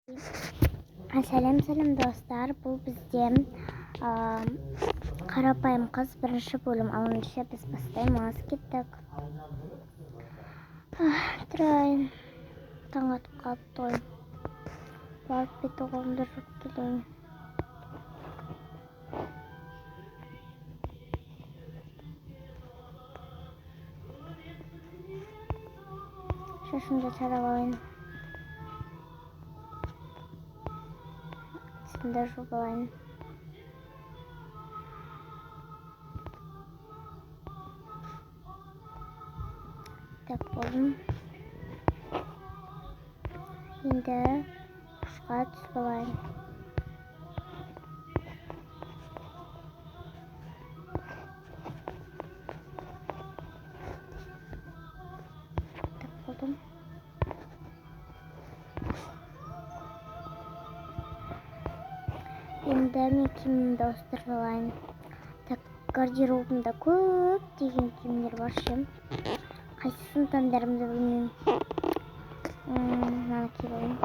Сәлем, сәлем, достар! Бұл бізде «Қарапайым қыз» бірінші бөлім. Ал ендеше біз бастаймыз. Кеттік. Тұрайын, таң атып қалыпты ғой. Барып беті қолымды жуып келейін. Шашымды тарап алайын, тісімді жуып алайын. Так, болдым. Енді душқа түсіп алайын. Так, болдым. Енді мен киімімді ауыстырып алайын. Так, гардеробымда көптеген киімдер бар ше, қайсысын таңдарымды білмеймін. Мынаны киіп алайын,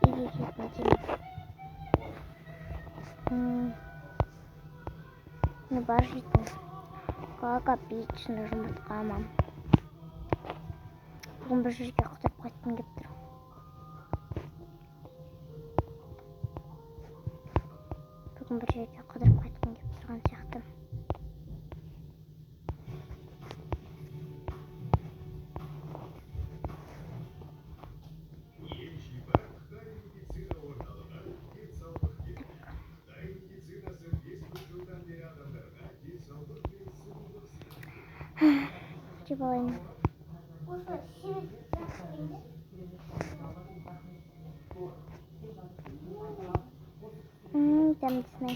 үйге киетін киім. Не бар жейтін? Как обычно, жұмыртқа ма? Бүгін бір жерге қыдырып қайтқым келіп тұр. Бүгін бір жерге қыдырып қайтқым келіп тұрған сияқты. Медицина орталығы денсаулық кепілі. Қытай медицинасы 5000 жылдан бері адамдарға денсаулық пен сұлулық сыйлап келеді. Жеп алайын. Дәмдісін ай,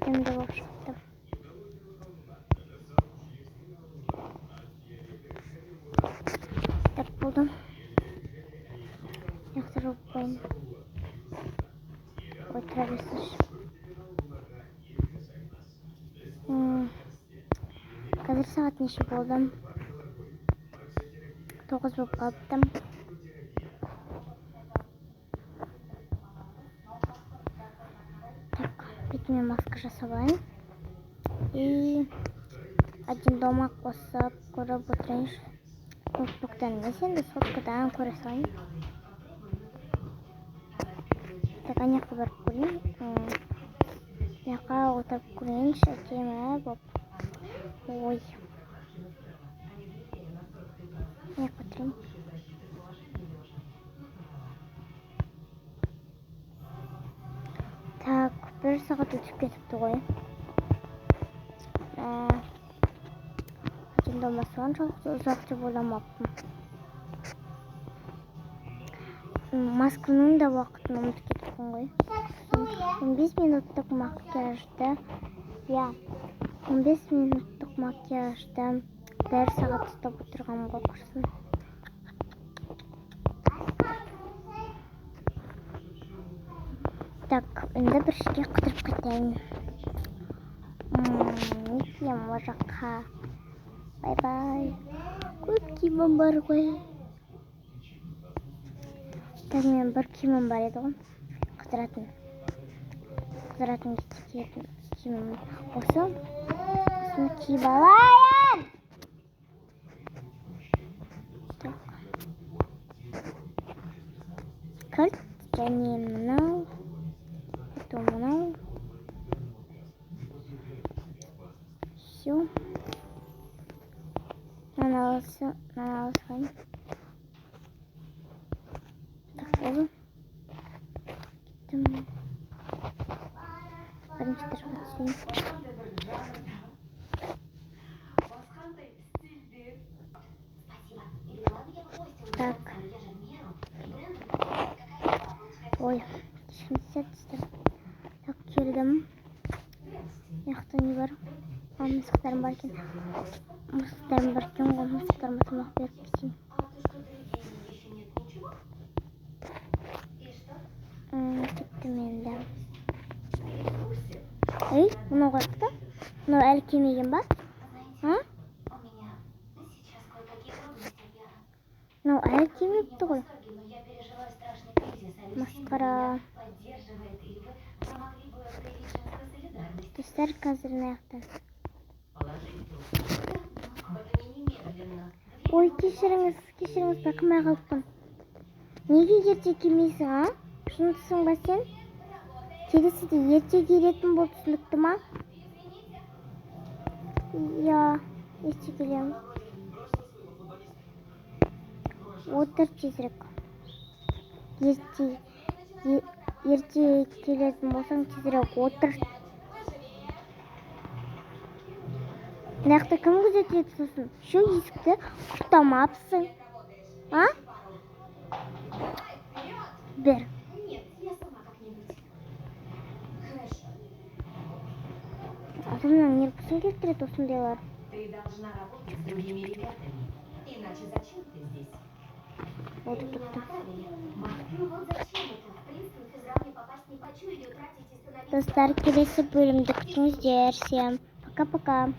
дәмді болып шықты. Так, болды. Мына жауып қояйын. Ой, тұра берсінші. Қазір сағат неше болды? 9 болып қалыпты. Так, бетіме маска жасап алайын и «Один дома» қосып көріп отырайыншы. Ноутбуктан емес енді, соткадан көре салайын. Так, ана жаққа барып көрейін. Мына жаққа отырып көрейінші, әдемі болып. Ой, мына жаққа отырайын. Так, бір сағат өтіп кетіпті ғой. «Один дома» соншалықты ұзақ деп ойламаппын. Масканың да уақытын ұмытып кетіппін ғой. 15 минуттық макияжды, иә, 15 минуттық макияжды бір сағат ұстап отырғанмын ғой, құрсын. Так, енді бір жерге қыдырып қайтайын. Не киемін ол жаққа? Бай-бай, көп киімім бар ғой. Так, менің бір киімім бар еді ғой, қыдыратын кезде киетін киімім. Осыны киіп алайын. Так, кілт және мынау, потом мынау. Все, мынаны ала салайын. Так, болды, кеттім. Бірінші этажға түсейін. Қандай стильде? Так, ой, кешіріңіздер, достар. Так, келдім. Мына жақта не бар? А, мысықтарым бар екен, мысықтарым бар екен ғой. Мысықтарыма тамақ беріп кетейін. Еще нет ничего? И что? Кеттім енді. Ты в курсе? Ей, мынау қаяқта? Мынау әлі келмеген ба? Знаете, А? у меня сейчас кое-какие трудности, Вера. Мынау әлі келмепті В ғой. восторге, но я переживаю страшный кризис, а Люсинда Масқара. Меня поддерживает, и вы могли бы проявить женскую солидарность. Достар, қазір мына жақтан. Положить трубку. Это не немедленно. Ой, кешіріңіз, кешіріңіз, байқамай қалыппын. Неге ерте келмейсің, а? Жындысың ба сен? Келесіде ерте келетін бол, түсінікті ма? Иә, ерте келемін. Отыр тезірек. Ерте келетін болсаң, тезірек отыр. Мына жақта кім күзетеді сосын? Шу есікті құлыптамапсың. А? Бір. Нет, я сама как-нибудь. Хорошо. Адамның нервісін келтіреді осындайлар. Ты должна работать с другими ребятами. Иначе зачем ты здесь? Болды, Меня кетті. направили. Ну вот зачем это? В принципе, физра мне попасть не хочу или тратить и становиться. Достар, келесі бөлімді күтіңіздер. Всем пока-пока.